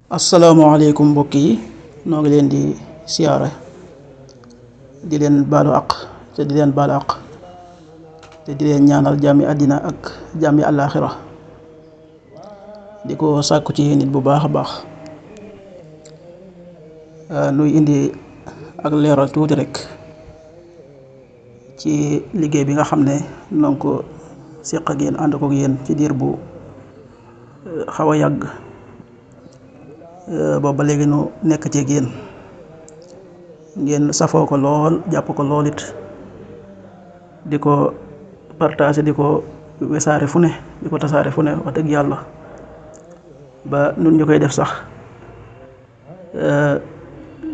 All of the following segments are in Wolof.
asalaamaaleykum mbokk yi noo ngi leen di siyaare di leen baalu àq te di leen baalu àq te di leen ñaanal jàmmi àddina ak jàmmi àllaaxira di ko sàkku ci nit bu baax a baax. nuy indi ak leeral tuuti rek ci liggéey bi nga xam ne noo ngi ko séq ak yéen ànd ko ak yéen ci diir bu xaw a yàgg booba léegi nu nekk ci yéen ngeen safoo ko lool jàpp ko lool it di ko partager di ko wesaare fu ne di ko tasaare fu ne wax dëgg yàlla ba nun ñu koy def sax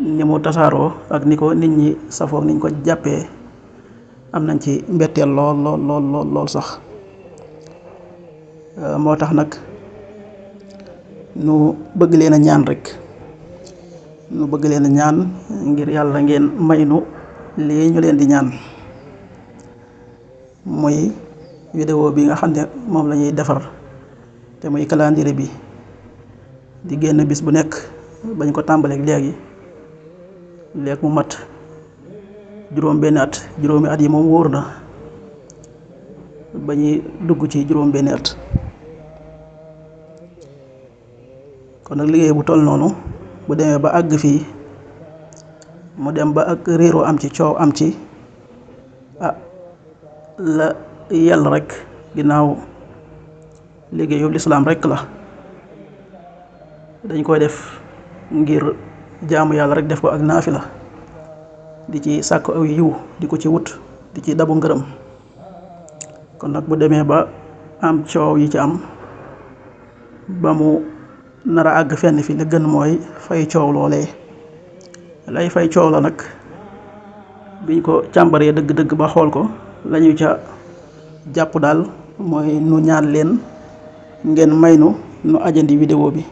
ni mu tasaaroo ak ni ko nit ñi safoo niñ ko jàppee am nañ ci mbetteel lool sax moo tax nag nu bëgg leen a ñaan rek nu bëgg leen a ñaan ngir yàlla ngeen may nu lii ñu leen di ñaan muy vidéo bi nga xam ne moom la ñuy defar te muy calendrier bi di génn bis bu nekk bañ ko tàmbaleek léegi mu mat juróomi at yi moom wóor na ba ñuy dugg ci juróom-benni at. kon nag liggéey bu toll noonu bu demee ba àgg fii mu dem ba ak réeroo am ci coow am ci la yàlla rek ginnaaw liggéeyu lislaam rek la dañ koy def ngir jaamu yàlla rek def ko ak naafila di ci sàkk aw yiw di ko ci wut di ci dabu ngërëm. kon nag bu demee ba am coow yi ci am ba mu nar a àgg fenn fi la gën mooy fay coow loolee lay fay coow la nag biñ ko càmbaree dëgg-dëgg ba xool ko lañu ca jàpp daal mooy nu ñaan leen ngeen may nu ajandi vidéo bi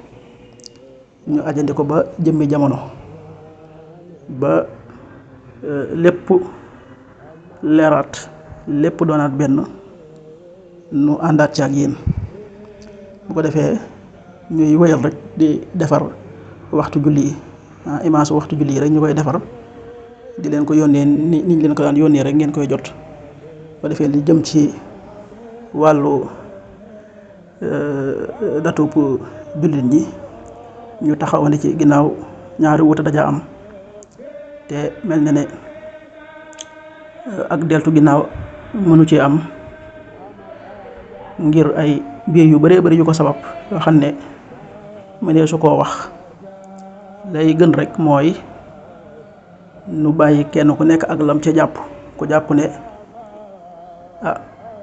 ñu ajandi ko ba jëmmi jamono ba lépp leeraat lépp doonaat benn nu àndaat ci ak yéen bu ko defee ñuy wéyal rek di defar waxtu julli yi image waxtu julli yi rek ñu koy defar di leen ko yónnee ni ñu leen ko daan yónnee rek ngeen koy jot bu ko defee li jëm ci wàllu datub jullit ñi ñu taxawandi ci ginnaaw ñaari wuute dajaa am te mel na ne ak deltu ginnaaw mënu ci am ngir ay biir yu bëree bëri yu ko sabab yoo xam ne mënee su koo wax lay gën rek mooy nu bàyyi kenn ku nekk ak lam ca jàpp ku jàpp ne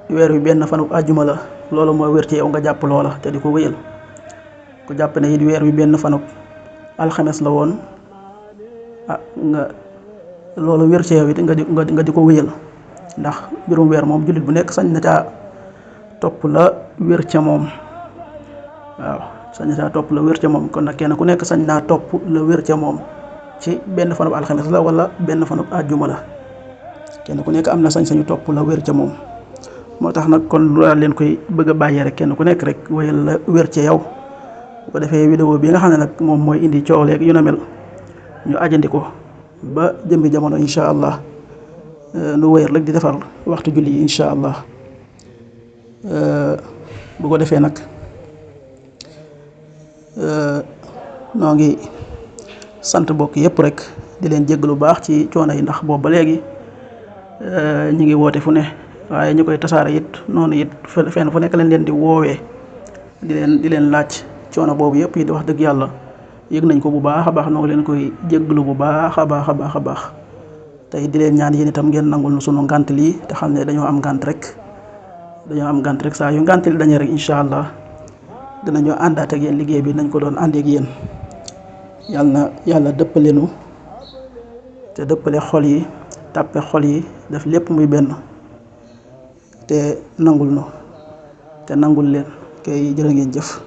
weer wi benn fanub àjjuma la loolu moo wér ci yow nga jàpp loola te di ko wéyal ku jàpp ne it weer wi benn fanub alxames la woon nga loolu wér ci yow it nga di ko wéyal ndax juróom weer moom jullit bu nekk sañ na caa topp la wér ca moom waaw sañ na caa topp la wér ca moom kon nag kenn ku nekk sañ naa topp la wér ca moom ci benn fanub alxames la wala benn fanub àjjuma la kenn ku nekk am na sañ-sañu topp la wér ca moom. moo tax nag kon lu leen koy bëgg a bàyyee rek kenn ku nekk rek wéyal la wér ca yow bu ko defee vidéo bi nga xam ne nag moom mooy indi coow leeg yu na mel ñu ajandi ko ba jëmbi jamono incha allah nu wéyal rek di defar waxtu julli yi incha allah. bu ko defee nag noo ngi sant mbokk yëpp rek di leen jégg lu baax ci coono yi ndax boobu ba léegi ñu ngi woote fu ne waaye ñu koy tasaare it noonu it fenn fu nekk leen di woowee di leen laaj coono boobu yëpp yi di wax dëgg yàlla yëg nañ ko bu baax a baax noo ngi leen koy jégglu bu baax a baax tey di leen ñaan yéen itam ngeen nangul nu sunu ngànt lii te xam ne dañoo am ngànt rek saa yu ngànt li dañee rek incha allah dinañoo àndaat ak yéen liggéey bi nañ ko doon àndee ak yéen yàlla dëppale nu te dëppale xol yi tàppe xol yi def lépp muy benn te nangul nu te nangul leen kay jërë ngeen jëf.